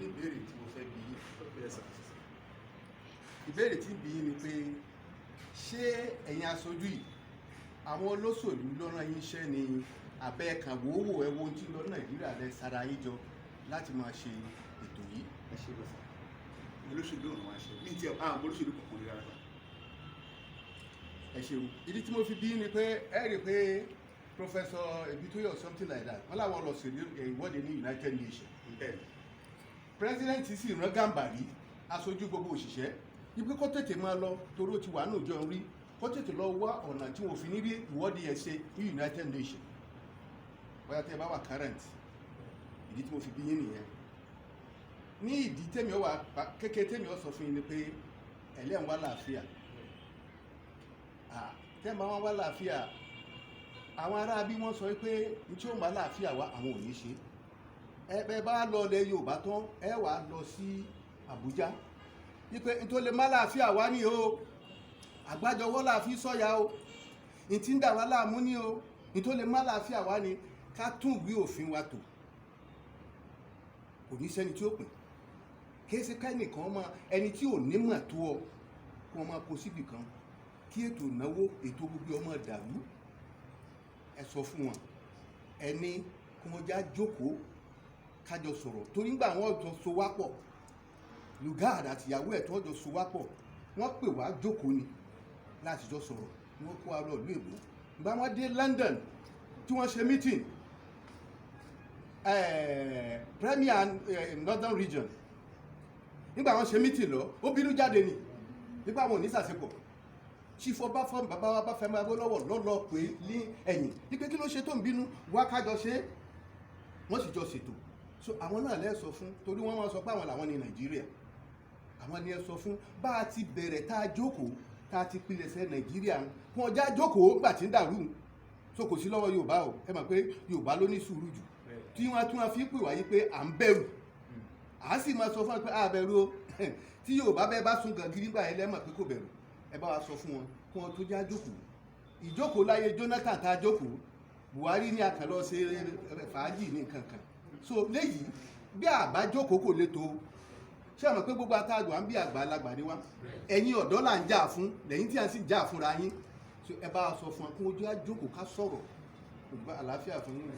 Ìbéèrè tí mo fẹ́ bi yín. Yes, sir. Ìbéèrè tí ń bi yín ni pé, ṣé ẹ̀yin aṣojú yìí, àwọn olóṣèlú ló rán yín iṣẹ́ ni, àbẹ́ kan wòówò ẹ wo ohun tí ń lọ ní Nàìjíríà lẹ sára yín jọ láti máa ṣe ètò yìí? Ẹ ṣe lọ sir. Olóṣèlú ọ̀nà wa ṣe mí tí àwọn olóṣèlú kankan ní rárá. Ẹ ṣeun. Ìdí tí mo fi bí ni pé ẹ rí i pé Professor Ebitoye or something like that, wọ́n láwọn lọ sí ìwọ́de ní United Nations. Bẹ́ẹ̀. President sì rán Gàmbàrí, aṣojú gbogbo òṣìṣẹ́, ibi kó tètè máa lọ torí ó ti wà ní òjò rí, kó tètè lọ wá ọ̀nà tí wọ́n fi ní rí ìwọ́de yẹn ṣe ní United Nations. Bóyá tẹ́ ẹ bá wà current, ìdí tí mo fi bí yín nìyẹn. Ní ìdí tèmi ó wà kékeré tèmi ó sọ fún yín ni pé ẹlẹ́yìn wá láàfíà. Tẹ́ ẹ máa wá láàfíà, àwọn ará bí wọ́n sọ pé ní tí ó máa láàfíà wá, àwọn ò ní ṣe. Ẹ bẹ bá lọ ilẹ̀ Yorùbá tán, ẹ wàá lọ sí Àbújá wípé n tó lè má láàfíà wá ní o, àgbájọwọ́ láàfin sọ̀yà o, n tí ń dà wá láàmú ní o, n tó lè má láàfíà wá ní ká tún ìwé òfin wa tò. Kò ní sẹ́ni tí ó pè kìí ṣe kẹ́nìkan mọ ẹni tí ò nímọ̀ tó ọ kó wọn máa kó síbì kan, kí ètò ìnáwó, ètò gbogbo ọmọ dàrú. Ẹ sọ fún wọn, ẹni kí wọ́n já jókòó kájọ sọ̀rọ̀, torí nígbà wọn jọ so wá pọ̀, Lugard àtìyàwó ẹ̀ tó jọ so wá pọ̀, wọ́n pè wá jókòó ni láti jọ sọ̀rọ̀. Wọ́n kó wa lọ ìlú èbó. Ìgbà wọn dé London tí wọ́n ṣe meeting, Premier Northern Region, nígbà wọn ṣe meeting lọ, ó bínú jáde ni nígbà wọn ò ní sàṣepọ̀. Chief Ọbáfẹ́mi, bàbá wa Ọbáfẹ́mi Awólọ́wọ̀ lọ́lọ́ pé ní ẹ̀yìn wípé kí ló ṣe tó ń bínú wá, kájọ ṣe. Wọ́n sì jọ ṣètò. So àwọn náà lẹ́ sọ fún, torí wọ́n máa sọ pé àwọn làwọn ní Nàìjíríà. Àwọn ni ẹ sọ fún bá a ti bẹ̀rẹ̀, tá a jókòó, tá a ti pilẹ̀ṣẹ̀ Nàìjíríà, kí wọ́n já jókòó gbà tí ń dàrú. So kò sí lọ́wọ́ Yorùbá o. Ẹ mọ̀ pé Yorùbá ló ní sùúrù jù, tí wọ́n tún wọ́n fi pè wáyé pé à ń bẹ̀rù, à á sì máa sọ fún wọn pé à bẹ̀rù o. Tí Yorùbá bẹ́ẹ̀ bá sún gàngírí gbà yẹn, lẹ́mọ̀ pé kò bẹ̀rù. Ẹ bá wa sọ fún wọn kí wọ́n tó já jókòó. Ìjókòó láyé Jonathan tá a jókòó, Buhari ní àkànlọ́ ṣe fàájì ní nǹkan kan. So léyìí, bí àbá jókòó kò lè tó. Ṣé àmọ́ pé gbogbo àtàgbà ń bí àgbàlagbà ni wá, ẹ̀yin ọ̀dọ́ là ń jà fún lẹ́yìn tí a sì jà fúnra yín. So ẹ bá wa sọ fún wọn kí wọ́n já jókòó ká sọ̀rọ̀. Àlàáfíà fún yín.